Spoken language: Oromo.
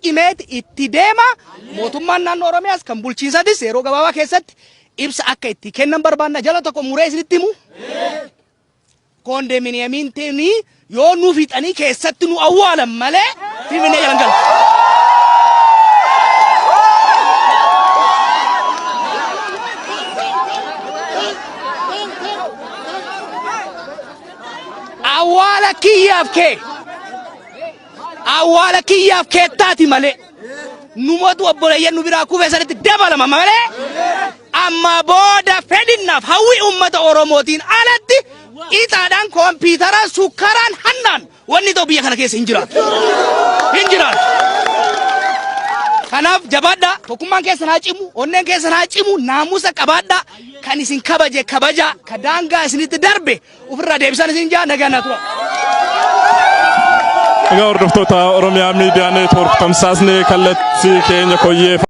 Cimeeti itti deema. Mootummaan naannoo Oromiyaas kan bulchiinsatis yeroo gabaabaa keessatti ibsa akka itti kennan barbaanna. Jala tokko muree isinitti himu. Koondeminiyemiin tuni yoo nu fixanii keessatti nu awwaalan malee Finfinnee jalan galu. Awwaala kiyyaaf kee. Awwaala kiyyaaf keettaati malee numatu obboleeyyan nu biraa kufe sanitti dabalama malee amma booda fedhinnaaf hawwii uummata Oromootiin alatti ixaadhaan kompiitaraan sukkaraan hannaan wanni ta'u biyya kana keessa hin jiraatu. Hin jiraatu. Kanaaf jabaadhaa tokkummaan keessan haa cimu onneen keessan haa cimu naamusa qabaadhaa kan isin kabaje kabajaa ka daangaa isinitti darbe ofirraa deebisan isin jaa nagaan naa tura. Egaa hordoftoota Oromiyaa Miidiyaa Neetwoork tamsaasni kallattii keenya koyyee.